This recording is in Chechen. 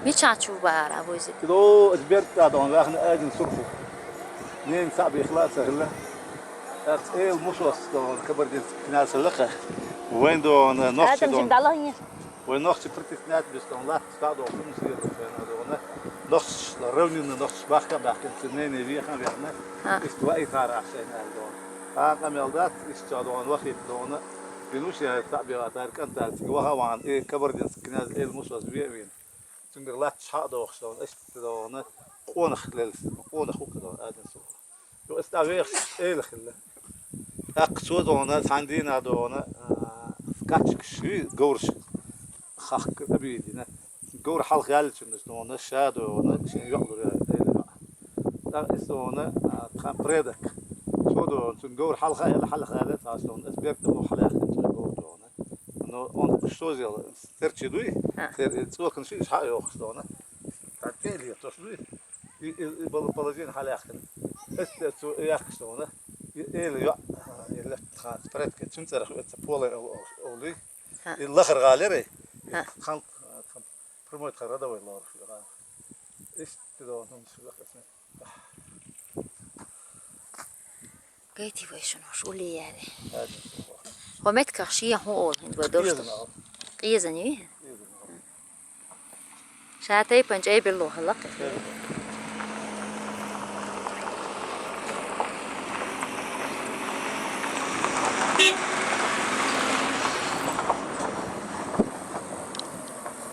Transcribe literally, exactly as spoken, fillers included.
Мича чу бара вузи? Кидо, из берг тӀа дон вахна один сурфу. Нин саби ихла сахла. Так, эл мушос дон, кабардинский князь лаха. Вайн дон, нохчи Адам дон. Жим далагни. Вайн нохчи притеснять бис дон, лат ста дон, хум сир дон, дон. Нохч, равнина нохч, бахка бахка, цинене вехан вехна. Ха. Ист ва итара ахсен дон. Ха, камел дат, ист дон, вахит дон. Бинуш я саби атар кантар, вахаван, э, кабардинский князь эл мушос ве вин. Цунгар латт шхьа а дохуш дона, иштта дона, къонах лелс, къонах хӀу дона, адин су. Ю, эс дӀа вехаш эла хилла. ТӀаккха цо дона, цхьан дийнахь дона, а, скачкаш, говраш хахка обидина. Говр хьалха яьллачуннас дона, ша дона, шен йоӀ лур яьлла, эла йоӀ. ТӀаккха эс дона, а, тхан предок. Цо дона, цун говр хьалха яьлла, хьалха яьлла, цас дона, эс берг тӀа мух хьалаьхкина, цун говр дона. Но он что сделал? Терчи дуй? А. Тер-, цокан ши иш хьа йохуш дона. Тан тели тос дуй? И, и, и бал-, балазин хьалаьхкина. Эс цо яхкаш дона. И эла йоӀ, а, и лет тхан спредка, цун цӀарах веца полай ол-, ол-, олуй. А. И лахар гӀалерай. А. Хан, хан, прямой тхан родовой лор. Иштта дона, хӀун шу лахар. Гайти вай шуна хӀуш улле яьле. Хьо метках шен хӀун олу хӀинца вай дорш ду? Къезана ал. Къезана ю? Къезана ал. Ша тайпан чӀай белло хьалакх. ЧӀай белло.